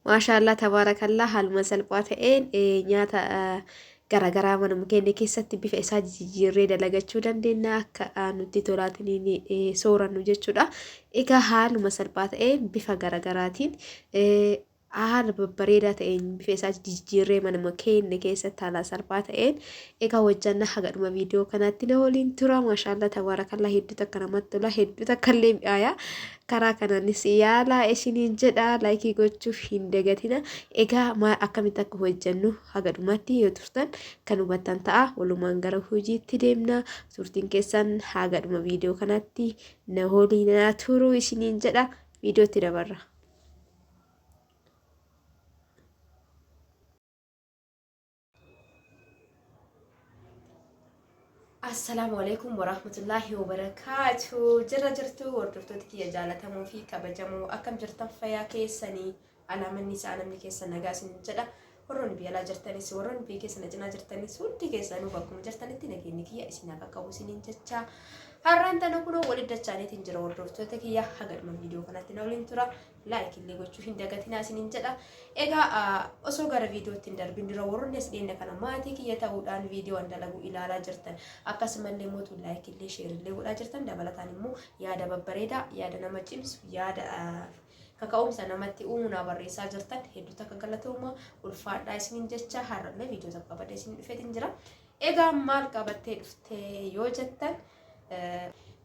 Maashaallaa tabaarakallaa haaluma salphaa ta'een nyaata garaagaraa manuma keenya keessatti bifa isaa jijjiirree dalagachuu dandeenya akka nutti tolaatiin soorannu jechuudha. Egaa haaluma salphaa ta'een bifa garaagaraatiin haala babbareedaa ta'een bifa isaa jijjiirree manuma keenya keessatti haala salphaa ta'een egaa hojjanna haga dhuma viidiyoo kanaatti na waliin tura. Maashaallaa tabaarakallaa hedduu takka namatti tola hedduu takka illee mi'aaya. Karaa kanaanis yaalaa isiniin jedha laayikii gochuuf hin dagatina. Egaa maal akkamitti akka hojjannu haga dhumaatti yoo turtan kan hubattan ta'a. Walumaan gara hojiitti deemna. Turtiin keessan haga dhuma viidiyoo kanaatti na waliin turu isiniin jedha. Viidiyootti dabarra. Assalaamu alaikum warahmatullaahi wabarakaatu. Jirra jirtu hordoftoota kiyya jaalatamoo fi kabajamoo akkam jirtan fayyaa keessanii alaamanni isaa namni keessan nagaa isin jedha. Warroonni biyya alaa jirtanis warroonni biyya keessa na cinaa jirtanis hundi keessanuu bakkuma jirtanitti nageenyi kiyya isin haa qaqqabu isiniin jecha. Har'aan tana kunoo walitti dachaaniitiin jira hordoftoota kiyya haga dhuma viidiyoo kanatti na waliin tura. Like illee gochuu hin dagatinaa isiniin jedha. Egaa osoo gara viidiyootti hin darbin dura warroonni as dhiyeenya kana maatii kiyya ta'uudhaan viidiyoo an dalagu ilaalaa jirtan akkasumallee mootu like illee share illee godhaa jirtan dabalataan immoo yaada babbareedaa yaada nama cimsu yaada kaka'umsa namatti uumu naa barreessaa jirtan hedduu takka galatooma ulfaadhaa isiniin jecha har'allee viidiyoo takka qabadhee isin dhufeetiin jira. Egaa maal qabattee dhuftee yoo jettan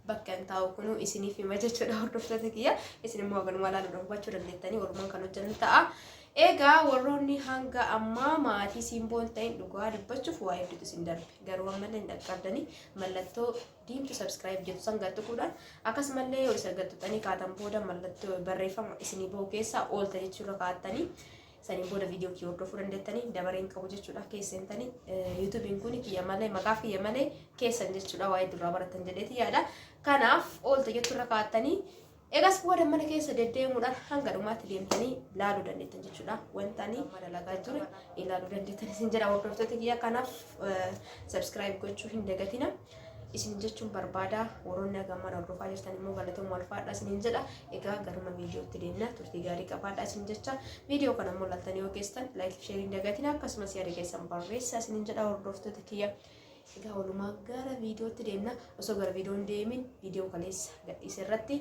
bakka hin taa'u kunuu isiniif hima jechuudha hordoftoota kiyya. Isin immoo haganuma ilaaluudhaan hubachuu dandeettanii walumaan kan hojjennu ta'a. Egaa warroonni hanga ammaa maatii simboo hin ta'in dhugaa dubbachuuf waa hedduutu isin darbe. Garuu ammallee hin dhaqqabdanii mallattoo diimtuu subscribe jettu san gad tuquudhaan akkasumallee yoo isa gad tuqxanii kaatan booda mallattoo barreeffama isinii bahu keessaa oolta jechuurra kaa'attanii Saniin booda viidiyoo kiyya hordofuu dandeettanii dabaree hin qabu jechuudha keessa seentanii yuutuubiin kun kiyya malee maqaa kiyya malee keessan jechuudha waa'ee duraa baratan jedheeti yaada. Kanaaf oolta jettu irra kaa'attanii egas booda mana keessa deddeemuudhaan hanga dhumaatti deemtanii laaluu dandeettan jechuudha. Wanta ani dalagaa ture ilaaluu dandeettan isin jedha hordoftoota kiyya kanaaf subscribe gochuu hin dagatina. Isin jechuun barbaada warroonni hanga ammaa hordofaa jirtan immoo galatooma ulfaadha isiniin jedha. Egaa garuma viidiyootti deemna turtii gaarii qabaadha isin jecha viidiyoo kana immoo laaltanii yoo geessan like share hin dagatina akkasumas yaada keessan barreessaa isiniin jedha hordoftoota kiyya. Egaa walumaa gara viidiyootti deemna osoo gara viidiyoo hin deemin viidiyoo kaleessa gadhiise irratti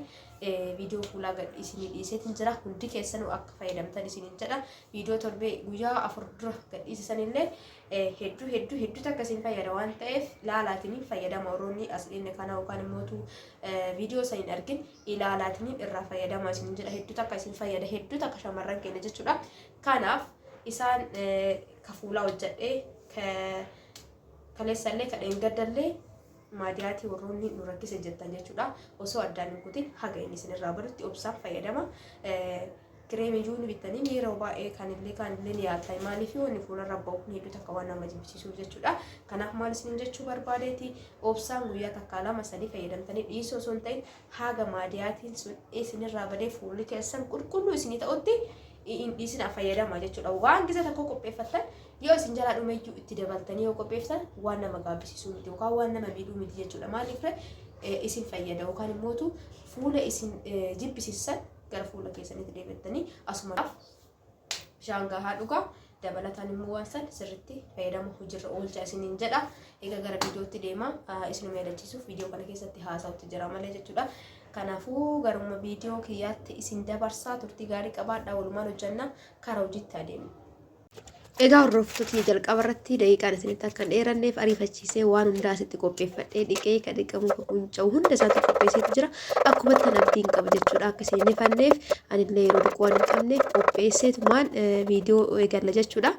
viidiyoo fuulaa gadhiisinii dhiiseetiin jira hundi keessanuu akka fayyadamtan isiniin jedha viidiyoo torbee guyyaa 4 dura gadhiise sanillee hedduu hedduu hedduu takka isin fayyada waan ta'eef laalaatiniin fayyadama warroonni as dhiinne kana yookaan immootu viidiyoo san hin argin ilaalaatiniin irraa fayyadama isin jedha hedduu takka isin fayyada hedduu takka shamarran keenya jechuudha kanaaf isaan ka fuulaa hojjedhee ka kaleessallee ka dheengaddallee maadiyaatii warroonni nu rakkise jettan jechuudha osoo addaan hin kutin haga inni isin irraa badutti obsaan fayyadama. Kireemiyyuu ni bittanii yeroo baay'ee kanillee kaanillee ni yaaltan maaliif wanni fuularra ba'u kun hedduu takka waan nama jibbisiisuuf jechuudha. Kanaaf maal isin jechuu barbaadeeti obsaan guyyaa takkaa lama sadii fayyadamtanii dhiisuu osoo hin ta'in haga maadiyaatiin sun isinirraa badee fuulli keessan qulqulluu isinii ta'utti hin dhiisina fayyadama jechuudha. Waan gisa tokko qopheeffattan yoo isin jalaa dhumeyyuu itti dabaltanii yoo qopheeftan waan nama gaabbisiisuu miti yookaan waan nama miidhuu miti jechuudha. Maaliif isin fayyada yookaan immootu fuula isin jibbisiisan gara fuula keessanitti deebi'attanii asumaaf bishaan gahaa dhugaa. Dabalataan immoo waan san sirritti fayyadama hojiirra oolcha isiniin jedha. Egaa gara viidiyootti deema isinuma yaadachiisuuf viidiyoo kana keessatti haasa'utti jira malee jechuudha. Kanaafuu garuma viidiyoo kiyyaatti isin dabarsaa turtii gaarii qabaadhaa walumaan hojjanna karaa hojiitti adeemna. Egaa hordoftoota jalqaba irratti daqiiqaan isinitti akka hin dheeranneef ariifachiisee waan hundaa asitti qopheeffadhee dhiqee kan dhiqamu kan qunca'u hunda isaatti qopheesseetu jira. Akkuma tan abdiin qaba jechuudha akka isin hin ifanneef anillee yeroo dhiquu waan hin qabneef qopheesseetumaan viidiyoo eegalla jechuudha.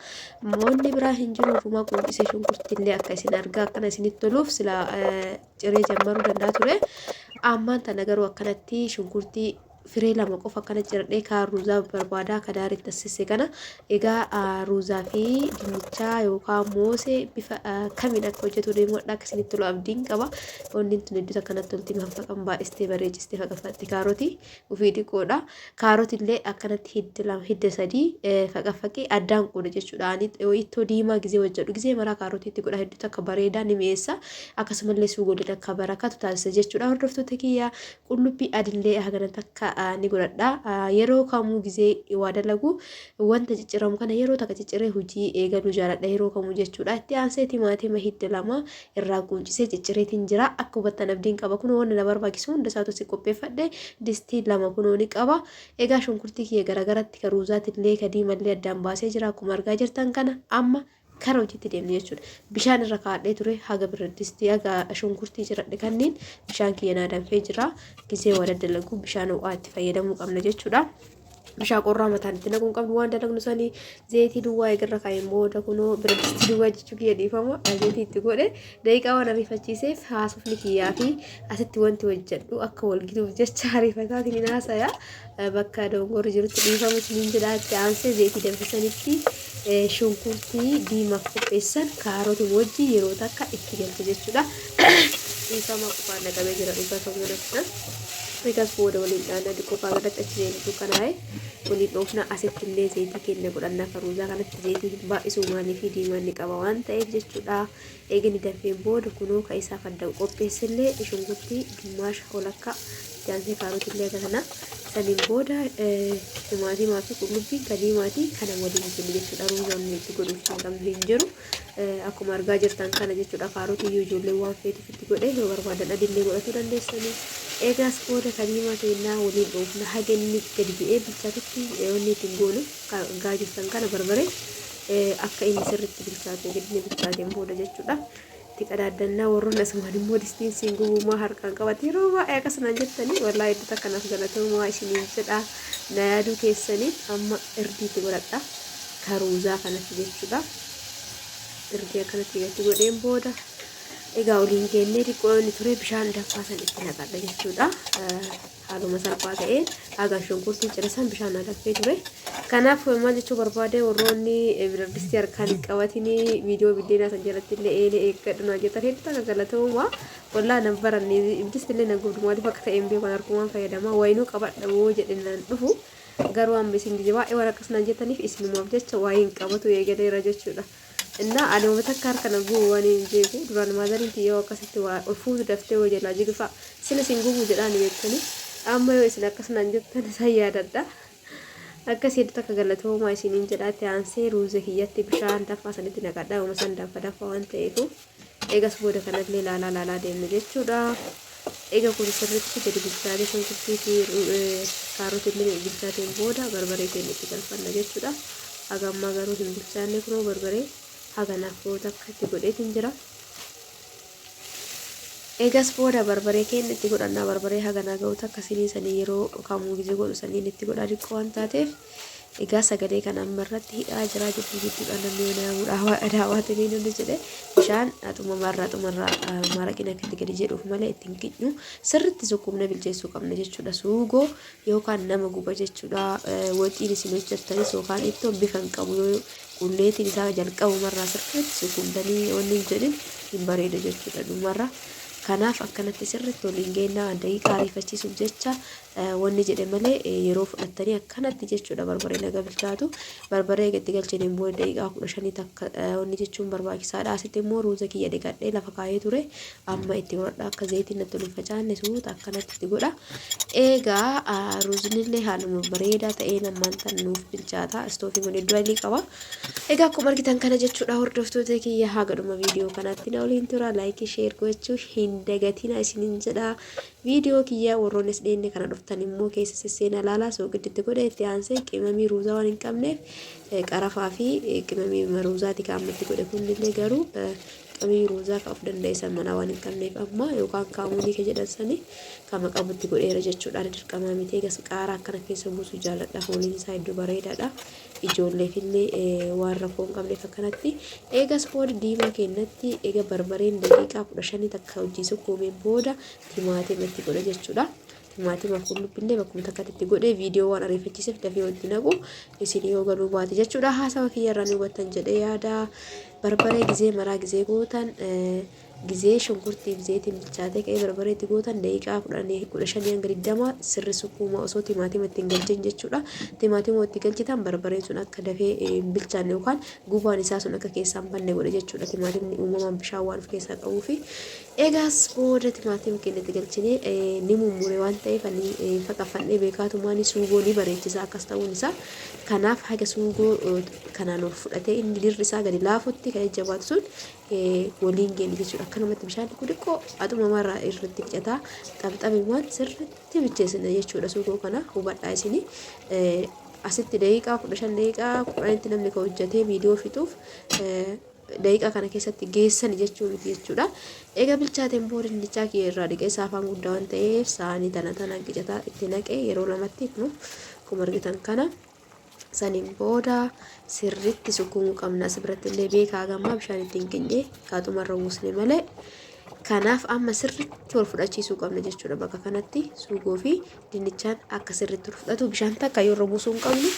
Wanni biraa hin jiru rumaa quncisee shunkurtillee akka isin argaa akkana isinitti toluuf sila ciree jammaruu danda'a ture. Ammaan tana garuu akkanatti shunkurtii firee 2 qofa akkana ciradhee kaan ruuzaa barbaadaa akka daaritti assisse kana egaa ruuzaa fi dinnichaa yookaan moosee bifa kamiin akka hojjetu deemu hadha akka isinitti tolu abdiin qaba. Wanni tun hedduu takka natti tolti manfaqan baay'istee bareechistee faqafatti kaarotii ofii dhiqoodha. Kaarotii illee akkanatti hidda 2 hidda 3 faqafaqee addaan qooda jechuudha. Ani ittoo diimaa gizee hojjedhu gizee maraa kaarotii itti godha hedduu takka bareedaa ni mi'eessa. Akkasumallee suugoleen akka barakatu taasisa jechuudha. Hordoftoota kiyya Qullubbii adillee hagana takka ni godhadha. Yeroo kamuu gizee waa dalagu wanta cicciramu kana yeroo takka cicciree hojii eegaluu jaaladha yeroo kamuu jechuudha. Itti aansee timaatima hidda 2 irraa quuncisee ciccireetiin jira. Akka hubattan abdiin qaba. Kunoo wanna na barbaachisu hunda isaatu si qopheeffadhe. Distii 2 kunoo ni qaba. Egaa shunkurtii kiyya garagaratti ka ruuzaatillee ka diimallee addaan baasee jira. Akkuma argaa jirtan kana amma kara hojiitti deemne jechuudha. Bishaan irra kaa'adhee ture haga biraddisti haga shunkurtii ciradhe kanneen bishaan kiyya naa danfee jira. Gizee waa daddalagu bishaan ho'aa itti fayyadamuu qabna jechuudha. Bishaan qorraa mataan itti naquu hin qabnu waan dalagnu sanii zeetii duwwaa eegarra kaa'een booda kunoo biraddisti duwwaa jechuu kiyya dhiifama zeetii itti godhe daqiiqaa waan ariifachiiseef haasofni kiyyaa fi asitti wanti hojjedhu akka wal gituuf jecha ariifataatiin hin haasaya. Bakka dogongorri jirutti dhiifama isiniin jedha. Itti aansee zeetii danfisanitti shunkurtii diimaaf qopheessan kaarotii wajjin yeroo takka itti galcha jechuudha. Dhiifama qofaan naqamee jira dhugaa sammuu kana. Egas booda waliin dhaanna diqoo faagadatti achi deemtu dukkanaa'e waliin dhoofna asitti illee zeetii keenya godhanna karuuzaa kanatti zeetii hin baay'isu maaliif diimaan ni qaba waan ta'eef jechuudha. Eegani danfeen booda kunoo ka isaaf adda qopheessellee shunkurtii gimmaasha walakkaa itti aansee kaarotillee akka kana saniin booda timaatimaa fi qullubbiin ka diimaati kana waliin jennu jechuudha. Ruuzaan nuyi itti godhuuf hin qabnu hin jiru. Akkuma argaa jirtan kana jechuudha. Kaarotii iyyuu ijoolleen waan feetuuf itti godhe yoo barbaadan adillee godhachuu dandeessanii. Eegaas booda ka diimaa keennaa waliin dhoofna haga inni gadi bu'ee bilchaatutti wanni ittiin goonu argaa jirtan kana barbaree akka inni sirriitti bilchaatu eega inni bilchaateen booda jechuudha. Itti qadaaddannaa warroonni asumaan immoo distiin siin gubuumaa harkaan qabate yeroo baay'ee akkas naan jettanii wallaahi iddoo takka naaf galatoomaa isiniin jedha na yaaduu keessaniif amma irdii itti godhadha karuuzaa kanatti jechuudha. Irdii akkanatti itti godheen booda egaa oliin geennee xiqqoo inni ture bishaan danfaa san itti naqadha jechuudha. Haaluma salphaa ta'een haga shunkurtii ciresan bishaan naa danfee ture. Kanaaf maal jechuu barbaade warroonni biradistii harkaan hin qabatinii viidiyoo biddeenaa san jalatti illee eelee eeggadhu naa jettan hedduu takka galatooma. Wallaa nan baranne ibdisti illee nan gubdu maaliif akka ta'e hin beeku an harkumaan fayyadama wayinuu qabadha woo jedhe nan dhufu. Garuu amma isin gizee baay'ee waan akkas naan jettaniif isinumaaf jecha waa'ee hin qabatu eegaleera jechuudha. Innaa ani wama takka harka na gubu waan hin beeku duraan maazariin tiyya yoo akkasitti waa ol fuutu daftee waa jalaa jigu fa'a sila isin gubuu jedhaani beektanii amma yoo isin akkas naan jettan isaan yaadadha. Akkas hedduu takka galatoomaa isiniin jedha itti aansee ruuza kiyyatti bishaan danfaa sanitti naqadha yooma san danfa danfa waan ta'eefu eegas booda kanallee laalaa laalaa deemna jechuudha. Eega kun sirriitti gadi bilchaatee shunkurtii fi kaarotii bilchaateen booda barbaree keenya itti galfanna jechuudha. Haga ammaa garuu hin bilchaanne kunoo barbaree haga naaf ga'u takka itti godheetiin jira. Eegas booda barbaree keenya itti godhanna barbaree haga naa ga'u takka sinii sanii yeroo kamuu gizee godhu saniin itti godhaa diqqoo waan taateef egaa sagalee kana amma irratti hidhaa jiraa jidduu jidduudhaan namni yoo naamu daawaatinii nuni jedhe bishaan xumamarraa xumarraa maraqin akka itti gadi jedhuuf malee ittiin qicnu sirritti sukkuumne bilcheessuu qabna jechuudha suugoo yookaan nama guba jechuudha. Waxiin isin hojjettanis yookaan ittoon bifa hin qabu yoo qulleetiin isaa jalqabumarraa sirriitti sukuumtanii wanni hin jedhin hin bareedu jechuudha dhumarra. Kanaaf akkanatti sirriitti waliin geennaa daqiiqaa ariifachiisuuf jecha wanni jedhe malee yeroo fudhattanii akkanatti jechuudha barbareen haga bilchaatu. Barbaree eega itti galchineen booda daqiiqaa 15 takka wanni jechuun barbaachisaadha. Asitti immoo ruuza kiyya dhiqadhee lafa kaayee ture. Amma itti godhadha akka zayitiin natti ol hin facaanne suuta akkanatti itti godha. Egaa ruuznillee haaluma bareedaa ta'een ammaan tan nuuf bilchaata. Istoofiin kun iddoo adii qaba. Egaa akkuma argitan kana jechuudha hordoftoota kiyya haga dhuma viidiyoo kanaatti na waliin tura. Laayikii sheer gochuu hin dagatina isinin jedha. Viidiyoo kiyya warroonni as dhiyeenne kana dhuftan immoo keessa sesseena ilaalaa sooqidditti godhe itti aansee qimamii ruuzaa waan hin qabneef qarafaa fi qimamii ruuzaati kan ammatti godhe kunillee garuu qimamii ruuzaa kan of danda'e san manaa waan hin qabneef amma yookaan kaamuunii ka jedhan sani kama qabutti godheera jechuudha. Ani dirqamaa miti egas qaaraa akkana keessa buusu jaaladha. Fooliin isaa hedduu bareedaadha. Ijoolleefillee waan rakkoo hin qabneef akkanatti. Eegas booda diimaa keenyatti eega barbareen daqiiqaa 15 takka hojii sukkuumeen booda timaatima itti godha jechuudha. Timaatima qullubbillee bakkuma takkatti itti godhee viidiyoo waan ariifachiiseef dafee wanti naqu isin yoo galuu baate jechuudha. Haasawa kiyyarraa ni hubattan jedhee yaada. Barbaree gizee maraa gizee gootan Gizee shunkurtiif zayitiin bilchaatee ka'ee barbareetti gootan daqiiqaa 15 hanga 20 sirri sukkuuma osoo timaatima ittiin galchin jechuudha. Timaatima itti galchitan barbareen sun akka dafee hin bilchaanne yookaan gubaan isaa sun akka keessaa hin banne godha jechuudha. Timaatimni uumamaan bishaan waan of keessaa qabuufi. Egaas booda timaatima keenya itti galchinee ni mummure waan ta'eef ani faqaffadhee beekaatumaan suugoo ni bareechisa akkas ta'uun isaa. Kanaaf haga suugoo kanaan ol fudhatee inni dirri isaa gadi laafutti kan jajjabaatu sun waliin geenne jechuudha. Akkanumatti bishaan xiqqoo xiqqoo axumamarraa irratti qicataa xabxabimaan sirriitti bilcheessina jechuudha. Suugoo kana hubadhaa isini. Asitti daqiiqaa 15, daqiiqaa 10tti namni kan hojjetee viidiyoo fixuuf daqiiqaa kana keessatti geessani jechuu miti jechuudha. Egaa bilchaateen booda dinnichaa kiyya irraa dhiqee saafaan guddaa waan ta'eef saanii tana tana qicataa itti naqee yeroo lamatti kun akkuma argitan kana. Saniin booda sirriitti sukkuumuu qabna. As biratti illee beekaa gammaa bishaan ittiin keenye kaaxumarra buusne malee. Kanaaf amma sirriitti wal fudhachiisuu qabna jechuudha. Bakka kanatti suugoo fi dinnichaan akka sirriitti wal fudhatu bishaan takka yoo irra buusuu hin qabnu.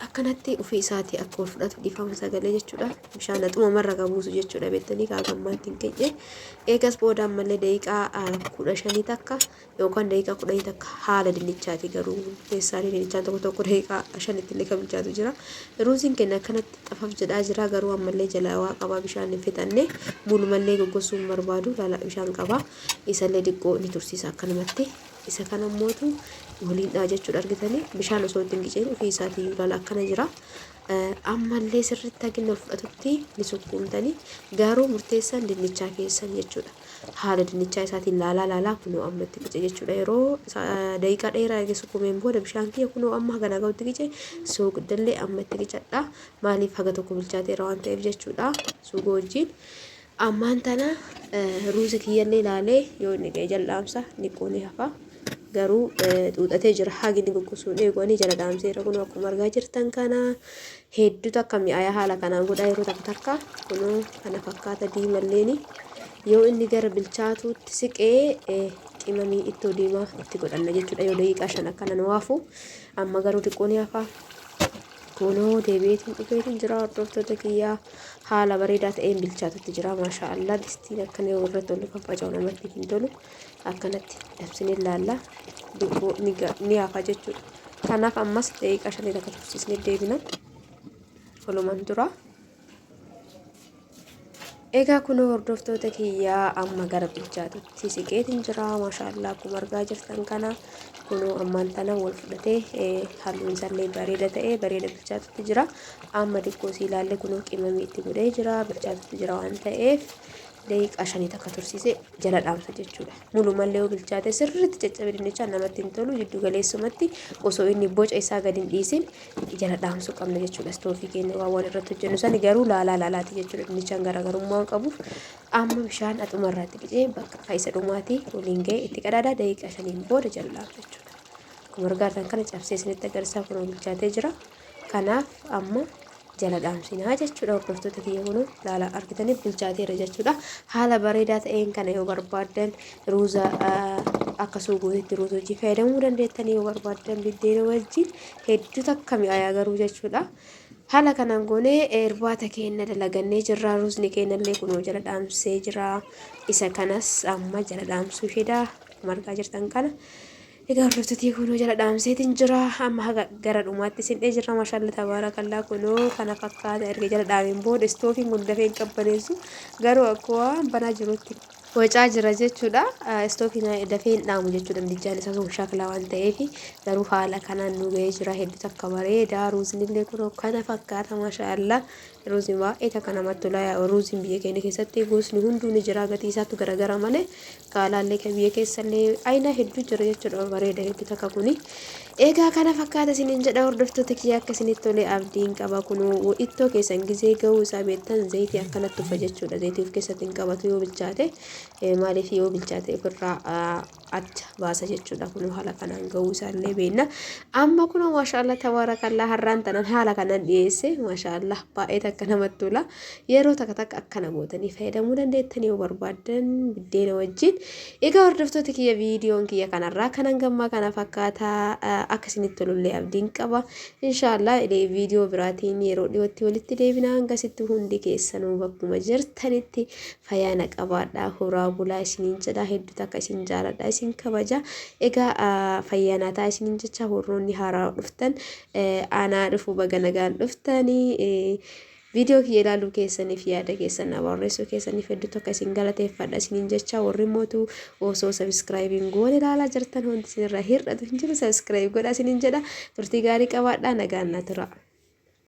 Akkanatti ofii isaatii akka wal fudhatu dhiifama sagalee jechuudha. Bishaan axuma marra ka buusu jechuudha beektanii kaa gammaa ittiin keenye. Eegas booda ammallee daqiiqaa 15 takka yookaan daqiiqaa 10 takka haala dinnichaati, garuu keessaanii dinnichaan tokko tokko daqiiqaa 5tti illee kan bilchaatu jira. Ruuziin keenya akkanatti xafaf jedhaa jira, garuu ammallee jalaa waa qabaa, bishaan hin fixanne, mulumallee goggosuu hin barbaadu, laala bishaan qaba. Isallee xiqqoo ni tursiisa akkanumatti. Isa kana mootu waliin dhaa jechuudha. Argitanii, bishaan osoo ittiin qiceen ofii isaatii laala akkana jira. Ammallee sirriitti haginni ol fudhatutti ni sukkuumtanii, garuu murteessan dinnichaa keessan jechuudha. Haala dinnichaa isaatiin laalaa laalaa kunoo amma itti qice jechuudha. Yeroo daqiiqaa dheeraa eega sukkuumeen booda bishaan kiyya kunoo amma haga nagaa itti qice, soogidallee amma itti qicadha. Maaliif, haga tokko bilchaateera waan ta'eef jechuudha. Suugoo wajjin. Ammaan tana ruuza kiyyallee ilaalee yoo inni ga'e jal'aamsa, niqqoo ni hafa. Garuu xuuxatee jira, hagi inni goggosuun eeganii jala dhaamseera. Kunoo akkuma argaa jirtan kana hedduutu akka mi'aayaa haala kanaan godhaa yeroo takka takka. Kunoo kana fakkaata diimalleeni. Yoo inni gara bilchaatuutti siqee qimamii ittoo diimaa itti godhanna jechuudha. Yoo daqiiqaa 5 akkana nu hafu, amma garuu xiqqoo ni hafa. Kunoo deebi'eetiin dhufeetiin jira, hordoftoota kiyyaa, haala bareedaa ta'een bilchaatutti jira. Maashaa Allah, distiin akkana yoo irratti ol faffaca'u namatti hin tolu. Akkanatti dabsinee ilaalla. Xiqqoo ni hafa jechuudha. Kanaaf ammas daqiiqaa 5 takka tursiisnee deebina. Walumaan tura. Egaa kunoo hordoftoota kiyyaa, amma gara bilchaatutti siqeetiin jira. Maashaa Allah, akkuma argaa jirtan kana kunoo ammaan tana wal fudhatee, halluun isaallee bareeda ta'ee bareeda bilchaatutti jira. Amma xiqqoo sii ilaalle, kunoo qimamii itti godhee jira, bilchaatutti jira waan ta'eef daqiiqaa 5 takka tursiisee jala dhaamsa jechuudha. Mulumallee yoo bilchaate sirriitti caccabe dinnichaan namatti hin tolu. Jiddu galeessumatti osoo inni boca isaa gadi hin dhiisin jala dhaamsuu qabna jechuudha. Istoofii keenya waan waan irratti hojjennu sani garuu laalaa laalaati jechuudha. Dinnichaan garaagarummaa waan qabuuf amma bishaan axumarraatti qicee bakka isa dhumaatii waliin ga'e itti qadaadaa daqiiqaa 5n booda jala dhaamsa jechuudha. Akkuma argaa kana cabsee isinitti agarsiisaa, kunoo bilchaatee jira. Kanaaf amma jala dhaamsinaa jechuudha, hordoftoota kiyya. Kunoo laala, argitanii, bilchaateera jechuudha. Haala bareedaa ta'een kana yoo barbaaddan ruuza akka suugootitti ruuza hojii fayyadamuu dandeettanii, yoo barbaaddan biddeena wajjin hedduu takka mi'aayaa garuu jechuudha. Haala kanaan goonee irbaata keenya dalagannee jirra. Ruuzni keenyallee kunoo jala dhaamsee jira. Isa kanas amma jala dhaamsuu isheedha. Akkuma argaa jirtan kana. Egaa hordoftoota, kunoo jala dhaamseetiin jira. Amma haga gara dhumaatti sindhee jira. Maashaallah, tabaarakallaa, kunoo kana fakkaata. Erga jala dhaameen booda istoofiin kun dafee hin qabbaneessu. Garuu akkuma banaa jirutti wacaa jira jechuudha. Istoofiin dafee hin dhaamu jechuudha. Midijaan isaa sun shaklaa waan ta'eef garuu haala kanaan nu ga'ee jira. Hedduu takka bareeda. Ruuzni illee kunoo kana fakkaata, maashaallah. Ruuziin baay'ee takka namatti tola. Ruuziin biyya keenya keessatti gosni hunduu ni jira. Gatii isaatu garagara malee kaalaallee kan biyya keessallee ayina hedduu jira jechuudha. Bareeda hedduu takka kuni. Egaa kana fakkaata isiniin jedha, hordoftoota kiyya, akka isinitti tole abdiin qaba. Kunoo ittoo keessan gizee ga'uu isaa beektan zayitii akkanatti ufa jechuudha. Zayitii of keessatti hin qabatu yoo bilchaate. Maaliif, yoo bilchaate ofirraa Acha baasa jechuudha. Kun haala kanaan ga'uu isaallee beekna. Amma kun maashaallah tabaarakallaa har'aan tanan haala kanaan dhiyeesse maashaallah baay'ee takka namatti tola. Yeroo takka takka akkana gootanii fayyadamuu dandeettanii yoo barbaaddan biddeena wajjin. Egaa hordoftoota kiyya viidiyoon kiyya kanarraa kanan gammaa kana fakkaataa akka isinitti tolullee abdiin qaba. Inshaallah viidiyoo biraatiin yeroo dhiyootti walitti deebina hangasitti hundi keessanuu bakkuma jirtanitti fayaana qabaadha horaa bulaa isiniin jedha hedduu takka isin jaaladha isin kabaja egaa fayyaanaa ta'a isiniin jecha warroonni haaraa dhuftan aanaa dhufu baga nagaan dhuftanii viidiyoo kiyya ilaaluu keessaniif yaada keessan na barreessuu keessaniif hedduu tokko isin galateeffadha isiniin jecha warri mootu osoo sabiskiraayibiin goone ilaalaa jirtan wanti isinirraa hir'atu hin jiru sabiskiraayib godha isiniin jedha turtii gaarii qabaadha nagaan na tura.